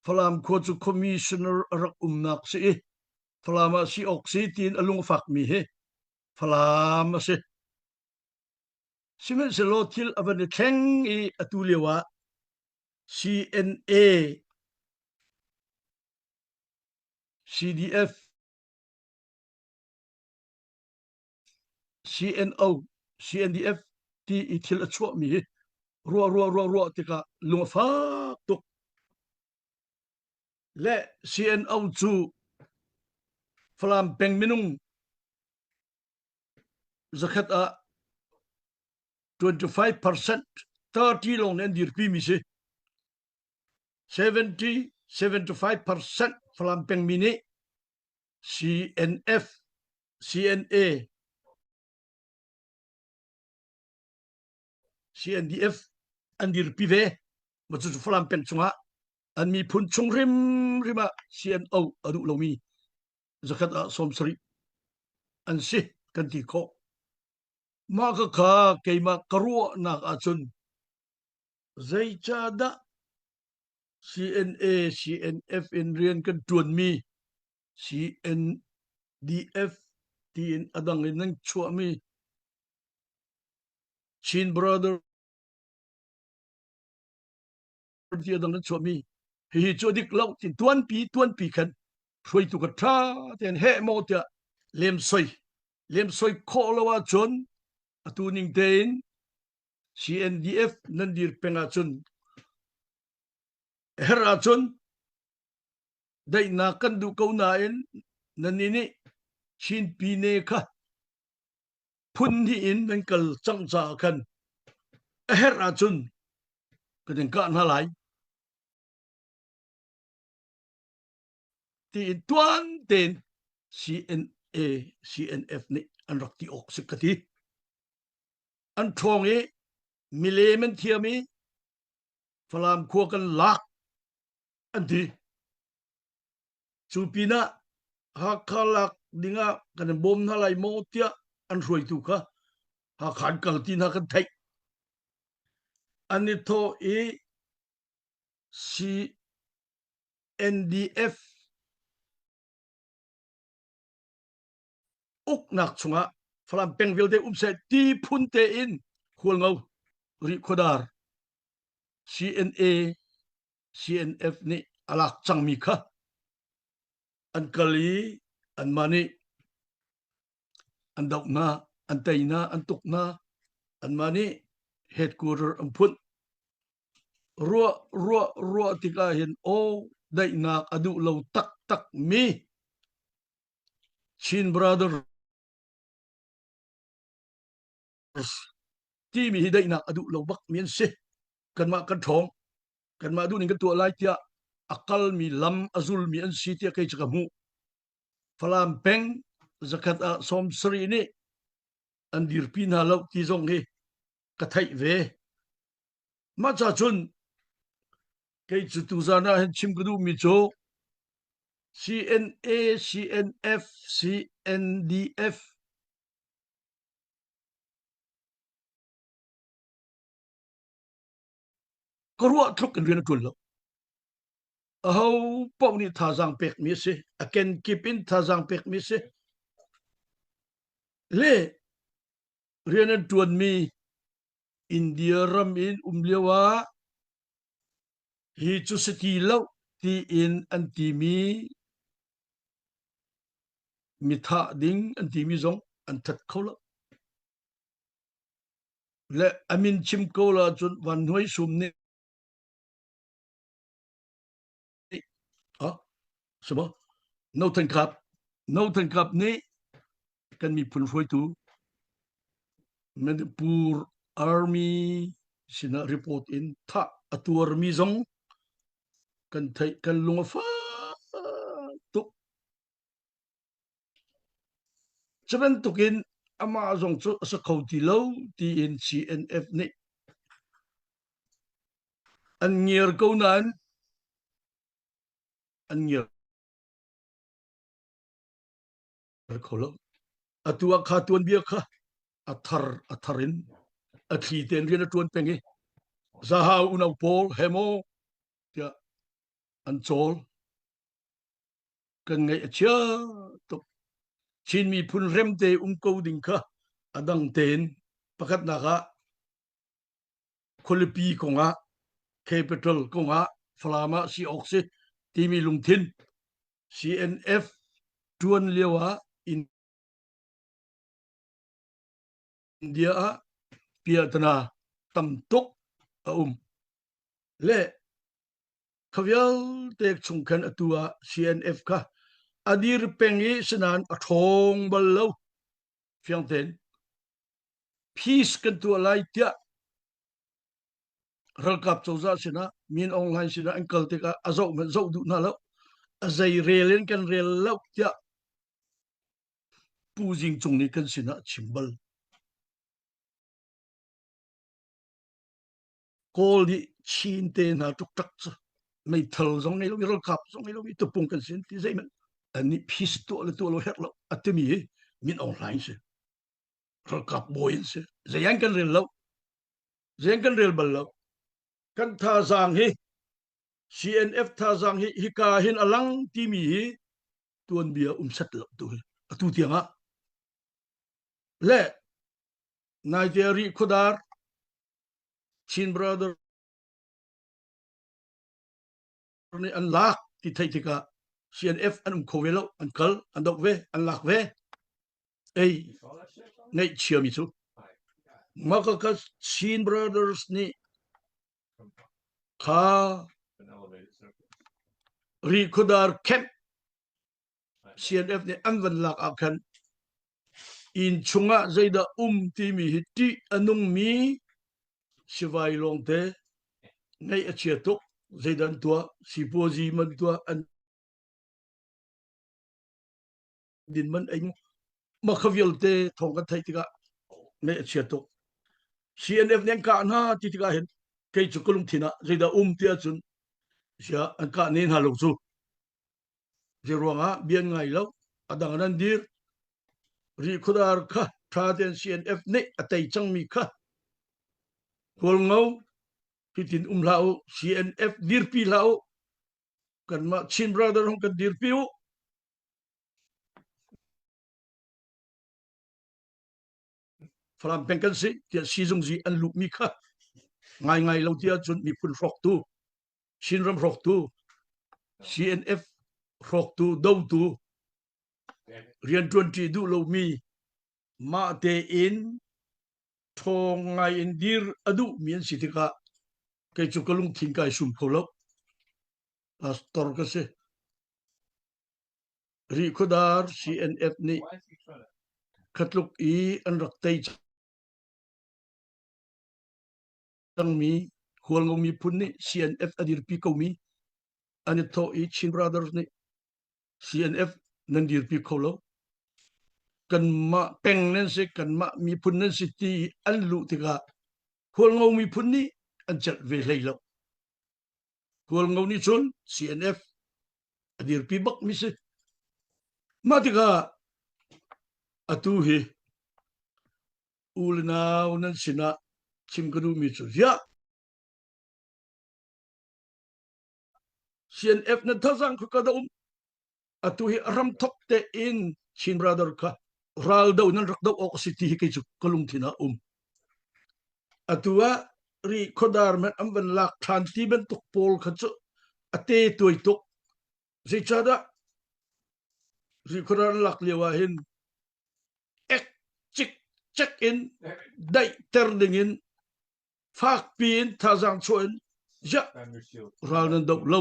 Falam khua cu commissioner a rak umnak si i Falam ah si awk si tiin a lung fakmi hi Falam a si. Sihmanhsehlaw thil a van i thleng i atu lio ah CNA, CDF, CNO, CNDF ti i thil a chuahmi hi ruah ruah ruah ruah tikah lung a fak tuk. Le CNO cu Falam peng minung zakhat ah 25% 30 lawng nih an dirpi mi si. 70 75% Falam pengmi nih CNF CNA CNDF an dirpi ve. Ma cucu Falam peng chungah an miphun chung hrimhrim ah CNO a duh lomi zakhat ah 70 an si kan ti khawh. Mah ka kha keimah ka ruahnak ahcun zeicahdah CNA CNF in rian kan ṭuanmi CNDF tiin a dang in nan chuahmi Chin Brother ti a dang nan chuahmi hihi cu a dik lo ti tuanpi tuanpi khan hruaitu ka ṭha tein heh maw tiah lemsoi lemsoi khawh lo ahcun atu ning tein CNDF nan dir peng ahcun herh ahcun daihnak kan duh ko nain nannih nih Chin Pine kha phun hnih in nan kal cang caah khan a herh ahcun kan in kah hna lai tiin tuan tein CNA CNF nih an rak ti awk si ka ti. An ṭhawng i milem an thiam i Falam khua kan lak an ti. Cu pinah Hakha lak dingah kan in bawm hna lai maw tiah an hruaitu kha Hakha an kal ti hna kan theih. An i thawh i CNDF uknak chungah Falam peng vialte um seh ti phun tein Hualngo Rihkhawdar CNA CNF nih a lak cangmi kha an kal i anmah nih an doh hna, an tei hna, an tuk hna, anmah nih headquarter an phunh. Ruah ruah ruah tikah hin aw daihnak a duh lo taktak mi Chin Brothers timi hi daihnak a duh lo bak mi an si. Kanmah kan ṭhawng. Kanmah duh ning kan tuah lai tiah a kalmi lam a zulmi an si tiah kei cu ka hmuh. Falam peng zakhat ah 70 nih an dirpi hna lo ti zong hi ka theih ve. Mah ca cun kei cu tuzan ah hin chim ka duhmi cu CNA, CNF, CNDF ka ruah tluk in rian a ṭuan lo. Aho paoh nih thazaang pekmi a si. A kenkip in thazaang pekmi a si. Le rian an ṭuanmi India ram in um lio ah hi cu si ti lo tiin an timi mi thah ding an timi zong an that kho lo. Le a min chim ko la cun Van Hnuai Sum nih ah si maw No Than Kap No Than Kap nih kan miphun hruaitu Manipur Army sinah report in thah a tuarmi zong kan theih kan lung a fak tuk. Cu bantukin amah zong cu a si kho ti lo tiin CNF nih an ngiar ko nain an ngiar kho lo. Atu ah kha tuanbia kha a thar a thar in a thli tein rian a ṭuan peng i Zahau unau pawl he maw tiah. An cawl. Kan ngaih a chia tuk. Chin miphun remte um ko ding kha a dang tein pakhatnak ah khualipi kongah capital kongah Falam ah si awk si timi lungthin CNF tuan lio ah India ah piahtana tam tuk a um. Le kha vialte chung khan atu ah CNF kha a dir peng i sinain a ṭhawng bal lo. Fiang tein peace kan tuah lai tiah ralkap cozah sinah Min Aung Hlaing sinah an kal tikah a zoh hmanh zoh duh hna lo. A zei rel in kan rel lo tiah Pu Zing Cung nih kan sinah a chim bal. Kawl nih Chin te hna ṭukṭak cu meithal zong ngei lomi ralkap zong ngei lomi tupung kan sin ti zeihmanh an nih peace tuah le tuah lo herh lo a timi hi Min Aung Hlaing si. Ralkap bawi an si. Zei an kan rel lo. Zei an kan rel bal lo. Kan thazaang hi CNF thazaang hi hika hin a lang timi hi tuanbia um set lo tu hi atu tiang ah le naite ri khuadar Chin brother nih an lak ti theih tikah CNF an um kho ve lo an kal an dok ve an lak ve ei ngaih chiami cu maka ka Chin brothers nih kha ri khudar camp CNF nih an van lak ah khan inn chungah zeidah um timi hi ṭih a nungmi sivai lawngte ngaih a chia tuk zeidah an tuah sipuazi man tuah an din man ei ma kha vialte thawng kan theih tikah ngaih a chia tuk CNF nih an kah hna ti tikah hin kei cu ka lungthin ah zeidah um ti ahcun sia an kah ne hna lo cu Zei ruangah bian ngai lo a dang nan dir Rihkhudar kha tha tein CNF nih a tei cangmi kha Hualngo hitin um hlah u CNF dirpi hlah u kanmah Chin brother hong kan dirpi u Falam peng kan si tiah sizungzi an luhmi kha ngai ngai lo tiah cun miphun hrawktu Chinram hrawktu CNF hrawktu dotu rianṭuanṭi duh lomi mah tein ṭhawng ngai in dir a duhmi an si tikah kei cu ka lungthin kai sum kho lo. Pastor ka si. Rihkhawdar CNF nih khatluk i an rak tei cangmi Hualngo miphun nih CNF a dirpi komi an i thawh i Chin Brothers nih CNF nan dirpi kho lo. Kanmah peng nan si, kanmah miphun nan si ti an luh tikah Hualngo miphun nih an celh ve hlei lo. Hualngo nih cun CNF a dirpi bak mi si. Mah tikah atu hi u le nau nan sinah chim ka duhmi cu ziah CNF nan thazang kha ka da um atu hi ram thok te in Chin brother kha ral do nan rak do awk a si ti hi kei cu ka lungthin ah um atu ah ri khodar man an van lak than ti bantuk pawl kha cu a te tuai tuk zeicahdah ri khodar an lak lio ah hin ek cik cek in daihter ding in fakpi in thazaang chuah in ziah ral nan doh lo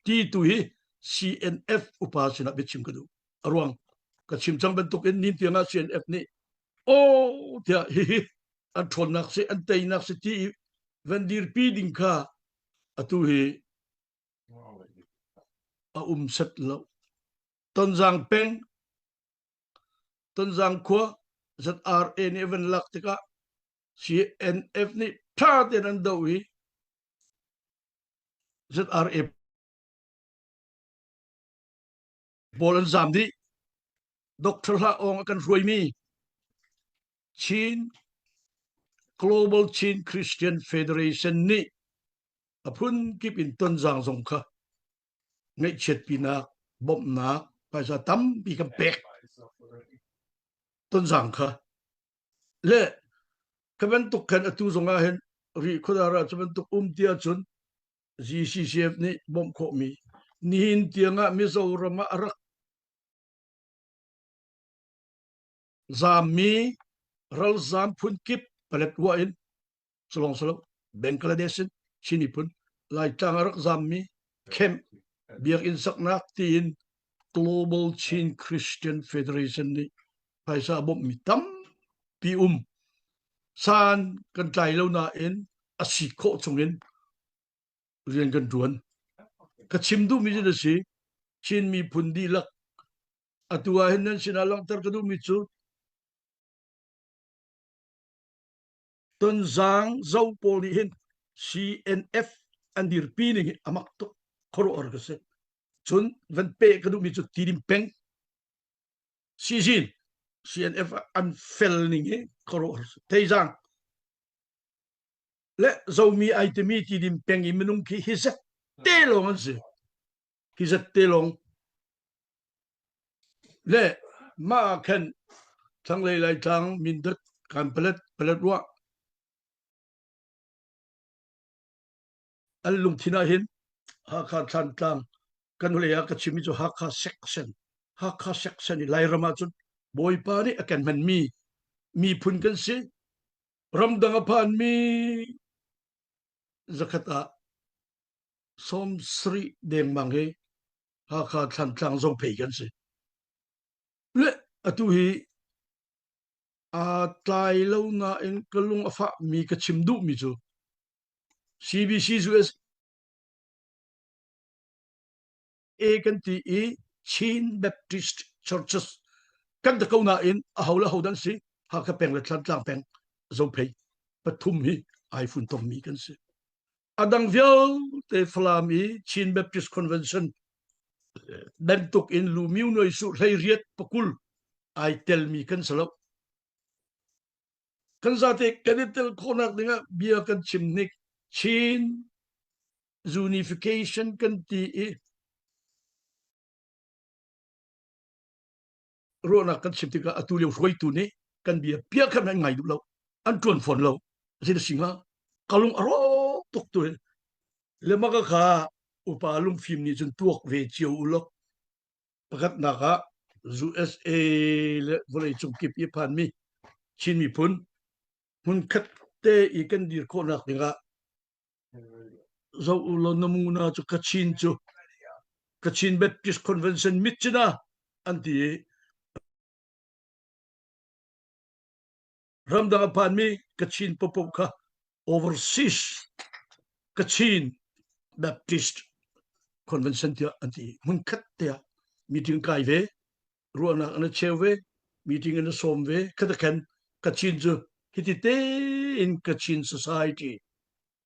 ti tu hi CNF upa sinah biachim ka duh a ruang ka chim cang bantuk in nin tiang ah CNF nih oh tiah hihi an ṭhawnnak si an teinak si ti i van dirpi ding kha atu hi A um set lo. Tonzang peng, Tonzang khua ZRA nih van lak tikah CNF nih ṭha tein an doh i ZRA pawl an zaam dih. Doctor Hlah Awng a kan hruaimi Chin. Global Chin Christian Federation nih a phunkip in tonzang zong kha ngaihchiatpinak bawmhnak phaisa tampi kan pek tonzang kha le ka bantuk khan atu zong ah hin ri khuadar ah cu bantuk um ti ahcun GCCF nih bawmh khawhmi nihin tiangah Mizoram ah a rak zammi ralzam phunkip Paletwa in Salong Salong Bangladesh in Chin miphun Laitlang a rak zammi camp biakinn saknak tiin Global Chin Christian Federation nih phaisa a bawmhmi tampi um san kan tlai lo nain a si khawh chungin rian kan ṭuan. Ka chim duhmi cu na si Chin miphun dihlak atu ah hin nan sinah langhter ka duhmi cu Tonzang zo pawl nih hin CNF an dirpi ning hi a mak tuk khuaruahhar ka si. Cun van peh ka duhmi cu Tidim peng Sizin CNF an fel ning hi khuaruahhar si. Theizang le Zomi ai timi Tidim peng i minung khi hi zet te lawng an si. Hi zet te lawng Le mah ah khan thlanglei Laitlang Mindat Kanpalet Paletwa an lungthin ah hin Hakha Thlantlang kan hlei ah ka chimmi cu Hakha section Hakha section i Lairam ahcun Bawipa nih a kan hmanmi miphun kan si ramdang a phanmi zakhat ah 70 dengmang hi Hakha Thlantlang zong phei kan si. Le atu hi aa tlai lo nain ka lung a fahmi ka chim duhmi cu CBC USA kan ti i Chin Baptist Churches kan ta ko nain a ho le ho dan si Hakha peng le Thlantlang peng Zophei pathum hi ai funtommi kan si. A dang vialte Falam i Chin Baptist Convention bantuk in Lumiu Noi Su hlei riat pakul ai telmi kan si lo. Kan zate kan i tel khawhnak dingah bia kan chim hnik Chin Unification kan ti i ruahnak kan chim tikah atu lio hruaitu nih kan bia pia khan an ngai duh lo an tuan fawn lo zin si hnga ka lung a rawk tuk tu le maka kha upa lungfim nih cun tuak ve cio u law pakhatnak ah USA le vawlei cung kip i phanmi Chin miphun hmunkhat te i kan dir khawhnak dingah Zo u law namuna cu Kachin cu Kachin Baptist Convention Myitkyina an ti i ramdang a phanmi Kachin paohpaoh kha overseas Kachin Baptist Convention tiah an ti. Hmunkhat te ah meeting kai ve, ruahnak an i cheu ve, meeting an i sawm ve. Khata khan Kachin cu hiti tein Kachin Society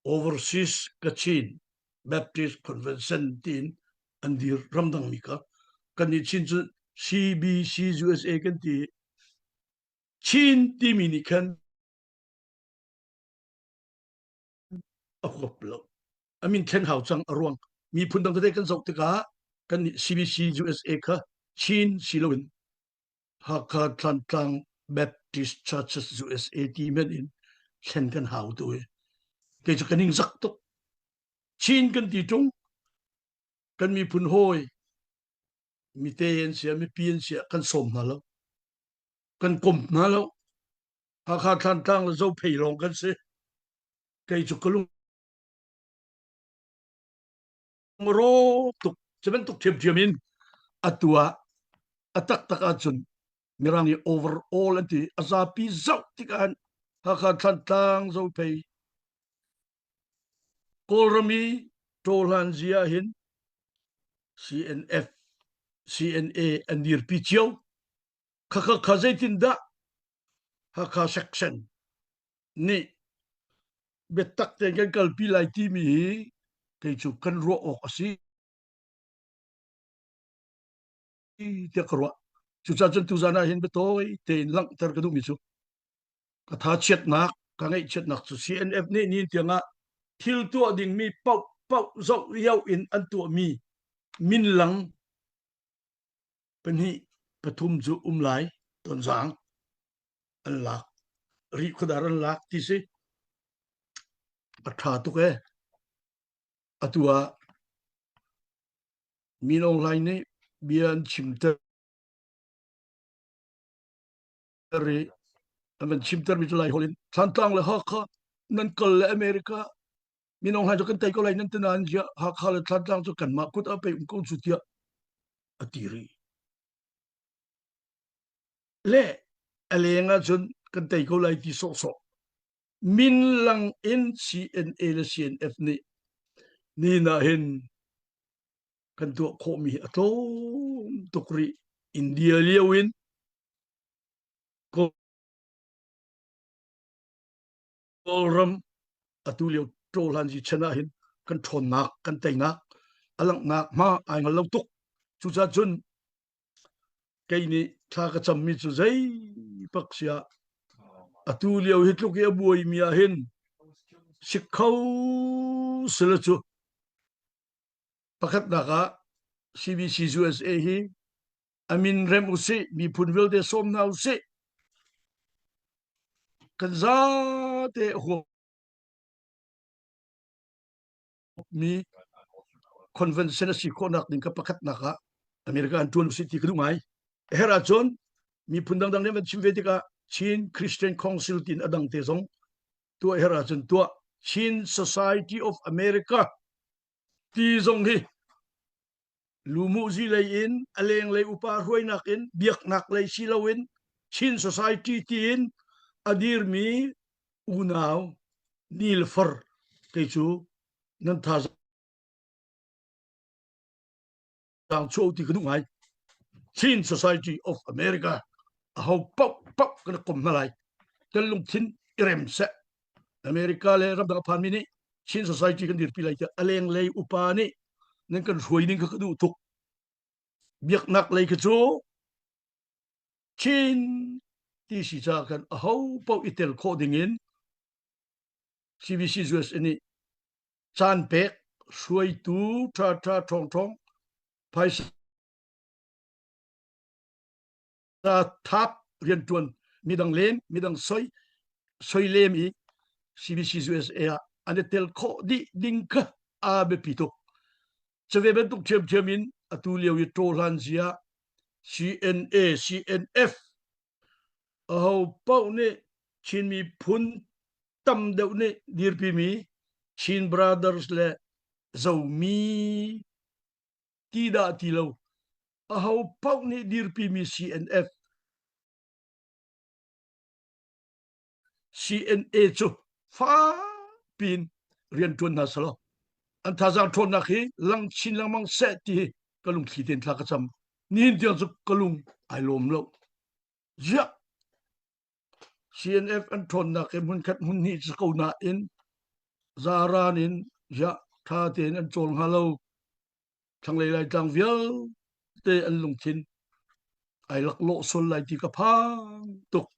Overseas Kachin Baptist Convention tiin an dir ramdang mi kha kan nih Chin cu CBC USA kan ti Chin timi nih khan a huap lo a min thlen hau cang a ruang miphun dang tete kan zoh tikah kan nih CBC USA kha Chin si loin Hakha Thlantlang Baptist Churches USA ti men in thlen kan hau tu hi kei cu ka ning zak tuk Chin kan ti ṭung kan miphun hawi mite an sia mipi an sia kan sawm hna lo kan kom hna lo Hakha Thlantlang le Zophei lawng kan si kei cu ka lung rawk tuk cu bantuk ṭhiamṭhiam in atu ah a taktak ahcun mirang nih overall an ti a zapi zoh tikah Hakha Thlantlang Zophei Kawlram i Ṭawhlan zia hin CNF CNA an dirpi cio khakha kha zeitindah Hakha section nih biatak tein kan kalpi lai timi hi kei cu kan ruah awk a si tiah ka ruah. Cucaah cun tuzan ah hin biatawi tein langhter ka duhmi cu ka tha chiatnak. Ka ngaihchiatnak cu CNF nih ni tiangah thil tuah dingmi paoh paoh zoh lio in an tuahmi minlang pahnih pathum cu um lai tonzang an lak rih khuadar an lak ti si a ṭha tuk e atu ah Min Aung Hlaing nih bia an chimter i an van chimtermi cu Laiholh in Thlantlang le Hakha nan kal le America Min Aung Hlaing cu kan tei ko lai nan ti nain ziah Hakha le Thlantlang cu kanmah kut ah pei um ko cu tiah a ti rih. Le a leng ahcun kan tei ko lai ti sawhsawh min lang in CNA le CNF nih ni na hin kan tuah khawhmi hi a tlawm tuk rih. India lio in Kawlram atu lio ṭawhlanzi chan ah hin kan ṭhawnnak kan teinak a langhnak hma ai hngal lo tuk. Cucaah cun kei nih thla ka cammi cu zei pak siah atu lio hi tluk i a buaimi ah hin sik kho sila cu pakhatnak ah CBC USA hi a min rem usih miphun vialte sawm hna usih kan zate huam mi convention a si khawhnak ding ka pakhatnak ah America an tuan usih ti ka duh ngai her ahcun miphun dangdang nih van chim ve tikah Chin Christian Council tin a dang te zong tuah her ahcun tuah Chin Society of America ti zong hi lumuzi lei in a lenglei upa hruainak in biaknak lei si loin Chin Society tiin a dirmi unau nilfar kei cu nan thazaang chuah ti ka duh ngai. Chin Society of America a ho paoh paoh kan kom hna lai. Kan lungthin i rem seh. America le ramdang a phanmi nih Chin Society kan dirpi lai tiah a lenglei upa nih nan kan hruai ning kha ka duh tuk. Biaknak lei kha cu Chin ti si caah khan aho paoh i tel khawh ding in CBC USA nih caan pek hruaitu ṭha ṭha ṭhawng ṭhawng phaisa thap rianṭuan midang lem midang soi soi lem i CBC USA ah an i tel khawh dih ding kha a biapi tuk. Cuve bantuk ṭhiamṭhiam in atu lio i ṭawhlan zia CNA, CNF aho paoh nih Chin miphun tam deuh nih dirpimi Chin Brothers le Zomi ti dah ti lo aho paoh nih dirpimi CNF CNA cu fakpi in rian ṭuan hna selaw an thazaang ṭhawnnak hi lang chin lengmang seh ti hi ka lungthli tein thla ka cam. Nihin tiang cu ka lung ai lawm lo. Ziah CNF an ṭhawnnak hi hmunkhat hmunhnih si ko nain zaran in ziah ṭha tein an cawl hnga lo. Thlanglei Laitlang vialte an lungthin ai laklawh sual lai ti ka phang tuk.